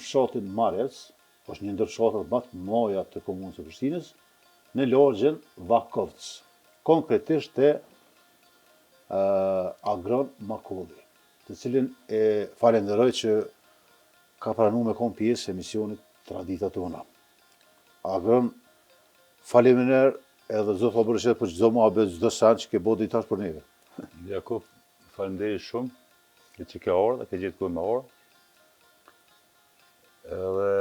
në fshatin Marec, është një ndër fshatrat më të mëdha të komunës së Prishtinës, në lagjen Vakovc, konkretisht te Agron Makolli, të cilin e falenderoj që ka pranu me kon pjesë e emisionit Tradita Tona. Agron, faleminderit edhe Zot ta bereqet për çdo muhabet, çdo sen që ke bo deri tash për neve. Jakup, faleminderit shumë e që ke ardhë, ke gjetë kohë me ardhë. Edhe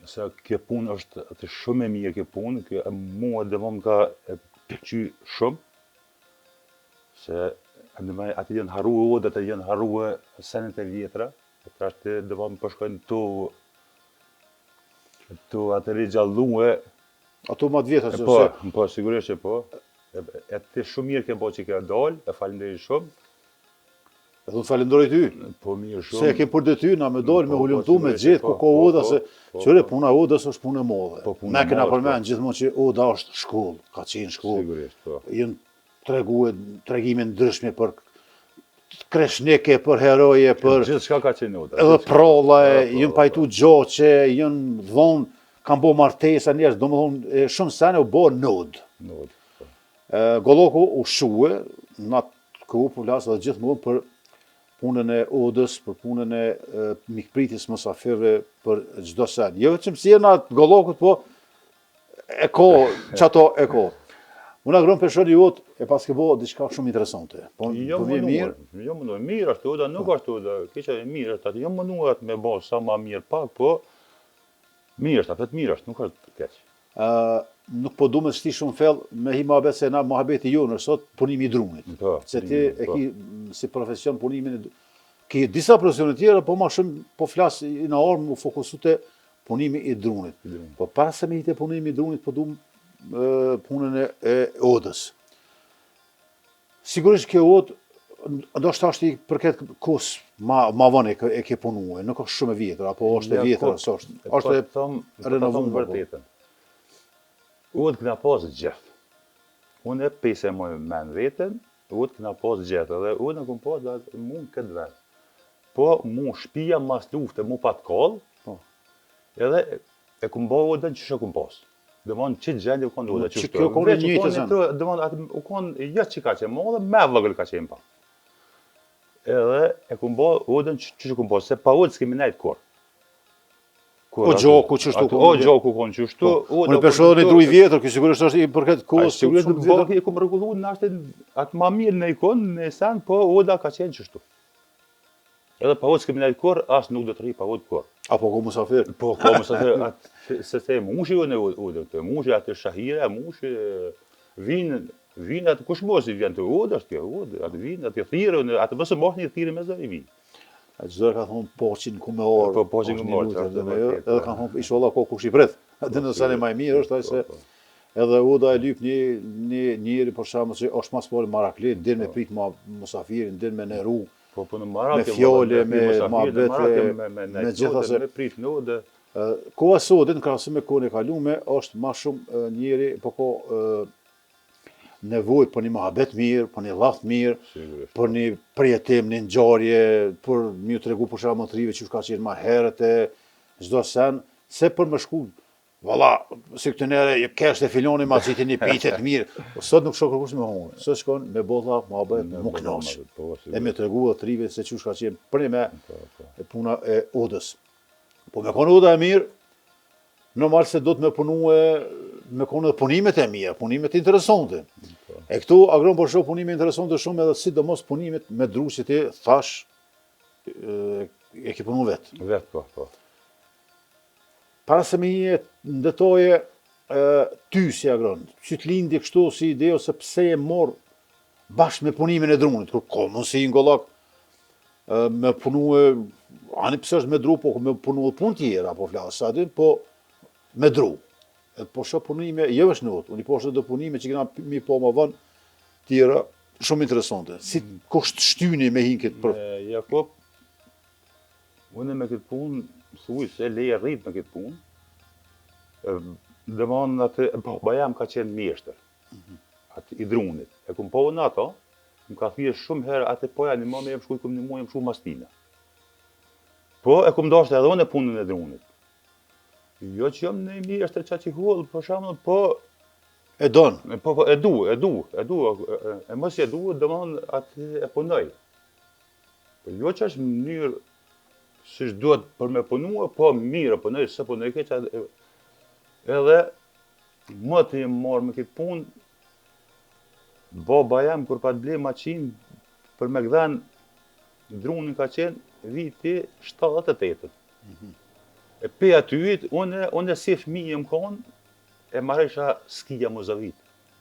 se kjo punë është atë shumë e mirë kjo punë, kjo e mua dhe më ka e pëlqy shumë, se në atë janë harru odat, atë janë harru senet e vjetra, e tash të dhe më po shkojnë tu tu atë rigjallue Ato ma të vjetra, se... Po, po, sigurisht që po. E, e ti shumë mirë ke bo që ke dalë, e faleminderit shumë. Edhe unë falenderoj ty. Po mirë shumë. Se e kem për detyrë na me dalë, me po, hulumtu, po, me gjetë ku ka oda, se qyre puna e odës është punë e madhe. Po, punë Na kena përmend gjithmonë që oda është shkollë, ka qenë shkollë. Sigurisht, po. Janë tregue, tregime ndryshme për kreshnike, për heroje, për... Gjithçka ka qenë oda. Edhe pralla, janë pajtu gjaqe, janë dhonë, kanë bo martesa njerëz, domethonë, shumë sene u bo n'odë. N'odë, po. Golloku u shue, në atë kohë po flas edhe gjithmonë për punën e odës, për punën e mikpritjes musafirëve, për çdo sen. Jo vetëm si jena të Gollokut, po e ko, qato e ko. Unë Agron pe shoh një odë e paske bo diçka shumë interesante. Po, jo, po vjen mirë. Jo, më mirë është oda, nuk po. është oda, keqa e mirë është, atë jo më nuat me bo sa ma mirë pak, po mirë është, atë mirë është, nuk është keq. Ë nuk po du me shti shumë fell me hi muhabet se na muhabeti jonë është sot punimi i drunit. Po, se ti e po. ki si profesion punimin e ki disa profesione tjera, po ma shumë po flas i në orë mu fokusu te punimi i drunit. Po para se me hi te punimi i drunit, po du punën e, e odës. Sigurisht kjo odë, ndoshta është i përket kohës ma, ma vonë e, e ke punue, nuk është shumë e vjetër, apo është e vjetër, ja, është, po është e po renovuar. Po vërtetën. Odë këna pas gjithë. Unë e pesë e moj men vetën, odë këna pas gjithë, edhe odë në kom pas dhe mu në këtë vend. Po, mu shpia mas lufte, mu pat kallë, po. edhe e kum bo odën që shë kum pas. Domthon që gjendje u kon oda që kjo kon e njëjtë zën. Domthon atë u kon jo që ka qenë madhe, më vogël ka qenë pa. Edhe e kum bo odën që që kum bo, se pa odë s'kemi nejt kurr. O gjoku që shtu O gjoku kon që shtu. Po, unë pe shoh një dru i vjetër, ky sigurisht është i përket kohës. Sigurisht të bëj e kum rregullu në ashtë atë ma mirë në ikon në sen, po oda ka qenë qështu. Edhe pa odë s'kemi nejt kurr, as nuk do të rri pa odë kurr. Apo ko musafir? Po, ko musafir, atë, se se mushi unë e odë, të mushi, atë shahira, mushi, vinë, vinë atë kush mos i vjen të odë, është kjo odë, atë vinë, atë thirrë, atë më së mos një thirrë me zë i vinë. A çdo ka thonë poqin ku me orë, po poqin ku me orë, edhe edhe kanë thonë inshallah ko kush i pret. Edhe në sani më mirë është ai se po, po. edhe oda e lyp një një njeri për shembull që është më së marakli, din me po. prit ma musafirin, din me neru. Po po në marak me fjole, me muhabete, me me me gjitha se me prit në odë. Koha sot në krahasim me kohën e kalume është më shumë njeri po ko nevojë për një muhabet mirë, për një llaf mirë, për një përjetim, një ngjarje, për me ju tregu për shembull të rive që ka qenë ma herët e çdo sen, se për me shku Valla, si këtë nere, jo kesh të filoni, ma qiti një pite të mirë. Po sot nuk shko kërkush me hongër, sot shkon me bo llaf, muhabet, mu knaq. Po, e me tregu dhe të rive se qysh ka qenë përnime po, po. e puna e odës. Po me konë oda e mirë, Normal se do të me punue, me konë edhe punimet e mira, punimet interesante. Po. E këtu, Agron, po shoh punime interesante shumë edhe sidomos punimet me dru që ti thash, e, e ki punu vetë. Vetë, po, po. Para se me hi në detaje, e, ty si Agron, që të lindi kështu si ide ose pse je marrë bashkë me punimin e drunit, kur ka mundësi në Gollak, me punue, ani pse është me dru, po me punu edhe punë tjera, po flas, a din, po me dru. E po shoh punime, jo veç në unë i po shoh do punime që kena mi po më vonë, tjera, shumë interesante. Si mm. kush të shtyni me hi n'këtë për... Jakup, unë me këtë punë, thuj se leje rrit me këtë punë, Domethënë atë, po, baja jem ka qenë mjeshtër, mhm. atë i drunit. E kum pa unë ato, Më ka thirrë shumë herë atë po ja një më jam shku kum një muaj jam shku mas tina. Po, e kum dashtë edhe unë punën e drunit. Jo që jam një mirë, është e qaq i hollë, për shembull, po... E don? Po, po, e du, e du, e du, e, e mos e du, domethënë, atë e punoj. Po jo që është mënyrë si duhet për me punua, po mirë e punoj, se punoj keq, edhe më të jem marrë me këtë punë, baba jem kur pat ble maqinë për me gdhen drunin ka qenë viti 78. Mm -hmm. E pe atyhit, unë, unë si fëmijë jam konë, e marrësha skia më zavit.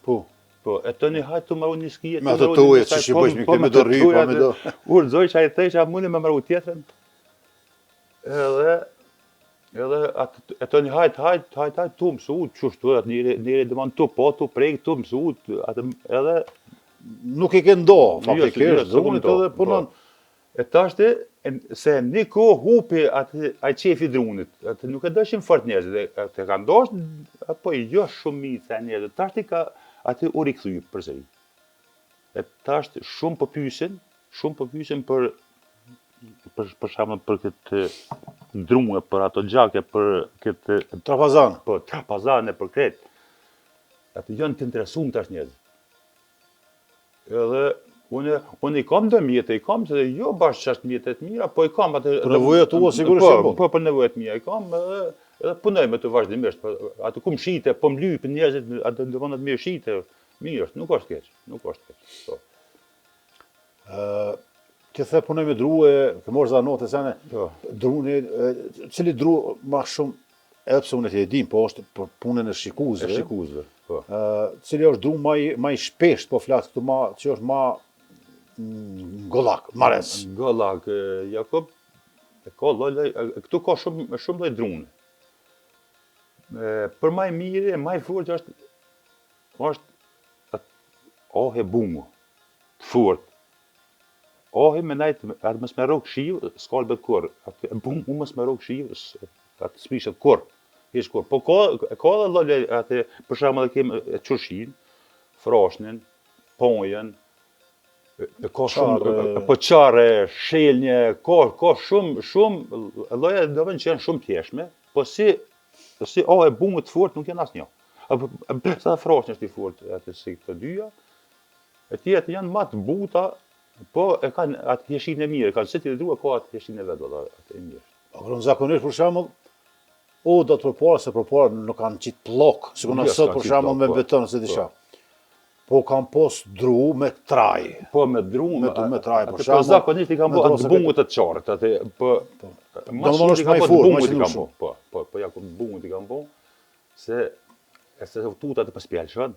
Po. Po, e të një hajtë të maru një skia... Me ato toje që që bëjsh, me po, me do rrypa, me do... Urë zoj që a i thejsha, mundi me maru tjetrën. Edhe, edhe atë, e të një hajtë, hajtë, hajtë, hajtë, tu mësu, qështu, atë njëri, njëri dhe tu po, tu prek, tu mësu, atë, edhe... Nuk e ke ndo, jo, faktikisht, drunit edhe punon. Po. E tashti, se një kohë hupi atë ai qefi i drunit, atë nuk e dojshin fort njerëzit, atë e kanë dashtë, apo jo shumica e njerëzve. Tashti ka atë u rikthy përsëri. E tashti shumë po pyesin, shumë po pyesin për për për shembull për këtë drunë, për ato gjake, për këtë trapazan. Po, trapazan e për krejt. Atë janë të interesuar tash njerëzit. Edhe unë unë i kam do mjete, i kam se jo bash që është mjete të mira, po i kam atë për nevojat tua sigurisht po, po. Po për nevojat mia i kam edhe edhe punoj me të vazhdimisht, po atë ku më shite, po më lypin njerëzit, atë do të më shite. Mirë është, nuk është keq, nuk është keq. Po. Ë ti the punoj me dru e ke marrë zanate sene. Po. Druni, cili dru ma shumë Edhe pse unë e e dim, po është për punën e shikuesve. E shikuesve, po. Ë, cili është dru ma i ma i shpesht, po flas këtu ma që është ma ngollak, marez. Ngollak, Jakup, e ka lloj lloj, këtu ka shumë shumë lloj druni. Për ma i miri e ma i fortë është është ahe bungu, të fort. Ahi me nejt, atë mos me rrok shiu, s'kalbet kurrë. Atë bungu mos me rrok shiu, atë s'prishet kurrë. Hiç kurrë. Po ka, ka edhe lloj atë, për shembull e kemi qershin, frashnin, pojën, e ka shumë po çarre, shelnje, ka ka shumë shumë lloje do të që janë shumë të thjeshme, po si si ah e bungu të fortë nuk janë asnjë. Apo sa frashni është i fortë atë si këto dyja. E tjerat janë ma të buta, po e kanë atë hjeshinë e mirë, kanë secili dru e ka atë hjeshinë e vet, valla, atë e mirë. Po kërën zakonisht për shembull, o do të përpara se përpara nuk kanë qitë pllok, sikur na sot për shembull me po, beton ose diçka. Po. Po kanë pos dru me traj. Po me dru me dru me traj, për po shembull. Po zakonisht i kanë bërë atë bungu të qartë, atë po. po. Do të thonë është më i fortë, më i Po, po, po ja ku bungu i kanë bërë se e se tuta të paspjelshën.